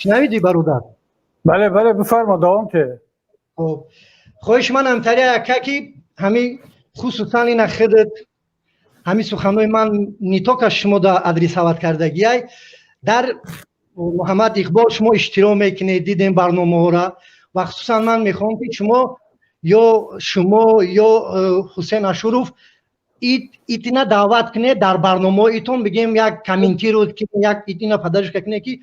Шунавидӣ, бародар? Бале, бале, бифармо, давом те. Хоб, хоҳиши ман ҳамтари ака, ки ҳамин, хусусан ина худат, ҳамин суханҳои ман не только шумо да адресовать кардагиай, дар Муҳаммад Иқбол шумо иштирок мекунед, дидем барномаҳоро, ва хусусан ман мехоҳам, ки шумо ё шумо ё Ҳусен Ашуров итина даъват кунед дар барномаҳоитон, бигем, як комментировать, як итина поддержка кунед, ки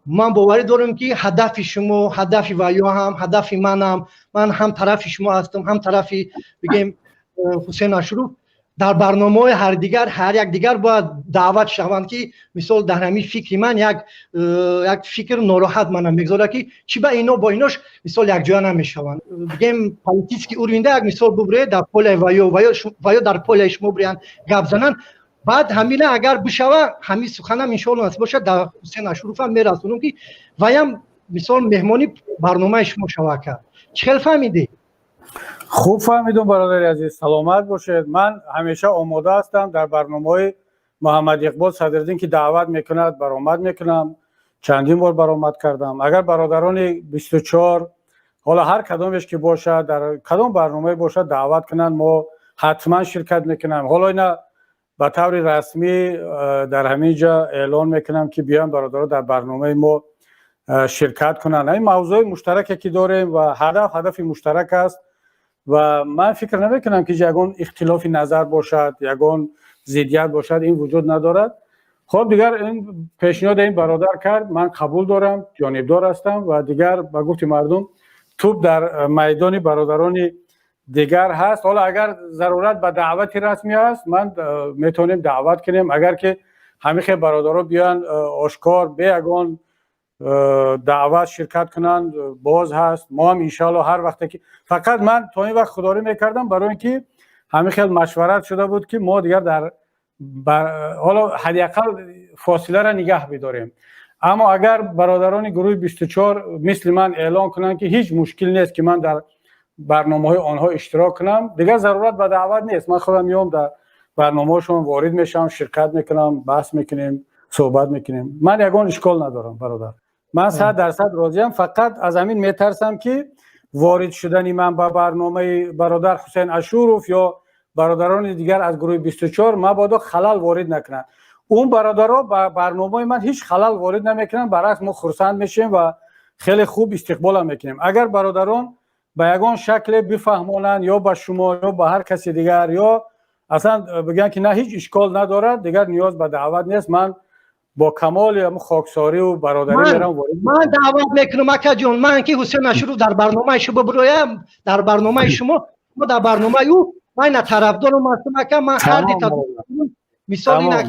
ман боварӣ дорам, ки ҳадафи шумо ҳадафи ваё ҳам ҳадафи манам, ман ҳам тарафи шумо ҳастам, ҳам тарафи, бигем, Ҳусен Ашуров. Дар барномаҳои ҳардигар, ҳар як дигар бояд даъват шаванд, ки мисол дар ҳамин фикри ман як фикр нороҳат манам мегузорад, ки чӣ ба ино бо инош мисол якҷоя намешаванд. Бигем, политический уровень да як мисол бубуред, дар поляи ваё дар поляи шумо бирянд, гап зананд. Баъд ҳамина агар бишава, ҳамин суханам иншоалло насиб бошад, дар Ҳусен Ашуруфам мерасонам, ки ваям мисол меҳмони барномаи шумо шава. Ака, чӣ хел фаҳмидӣ? Хуб фаҳмидум, бародари азиз, саломат бошед. Ман ҳамеша омода ҳастам дар барномаҳои Муҳаммад Иқбол Садриддин, ки даъват мекунад, баромад мекунам, чандин бор баромад кардам. Агар бародарони 24, ҳоло ҳар кадомеш ки бошад, дар кадом барномае бошад, даъват кунанд, мо ҳатман ширкат мекунам. Ҳоло ина ба таври расмӣ дар ҳамин ҷа эълон мекунам, ки биёянд бародаро, дар барномаи мо ширкат кунанд. Ҳамин мавзӯи муштараке ки дорем ва ҳадаф ҳадафи муштарак аст ва ман фикр намекунам, ки ягон ихтилофи назар бошад, ягон зиддият бошад, ин вуҷуд надорад. Хоб, дигар ин пешниҳода ин бародар кард, ман қабул дорам, ҷонибдор ҳастам ва дигар, ба гуфти мардум, тӯб дар майдони бародарони дигар ҳаст. Ҳоло агар зарурат ба даъвати расмӣ ҳаст, ман метавонем даъват кунем. Агар ки ҳамин хел бародаро биёянд, ошкор, бе ягон даъват ширкат кунанд, боз ҳаст. Мо ҳам иншоалло ҳар вақте ки, фақат ман то ин вақт худдорӣ мекардам, барои ин ки ҳамин хел машварат шуда буд, ки мо дигар дар ҳоло ҳадди ақал фосиларо нигаҳ бидорем. Аммо агар бародарони гурӯҳи 24 мисли ман эълон кунанд, ки ҳеҷ мушкил нест, ки ман дар барномаҳои онҳо иштирок кунам, дигар зарурат ба даъват нест. Ман худам меом, дар барномаҳошон ворид мешавам, ширкат мекунам, баҳс мекунем, суҳбат мекунем. Ман ягон ишкол надорам, бародар, ман 100% розиям. Фақат аз ҳамин метарсам, ки ворид шудани ман ба барномаи бародар Ҳусен Ашуров ё бародарони дигар аз гурӯҳи 24 мабодо халал ворид накунанд. Он бародаро ба барномаи ман ҳеҷ халал ворид намекунанд, баръакс, мо хурсанд мешавем ва хеле хуб истиқболам мекунем. Агар бародарон ба ягон шакле бифаҳмонанд, ё ба шумо, ё ба ҳар каси дигар, ё аслан бигӯянд, ки на, ҳеҷ ишкол надорад, дигар ниёз ба даъват нест, ман бо камоли хоксорию бародарӣ мерам. Ман даъват мекунам, акаҷон, ман ки Ҳусен Ашуров дар барномаи шумо бироям, дар барномаи шумо, мо дар барномаи ӯ, ман ина тарафдорам ҳастам, ака, ман ҳар мисол ина.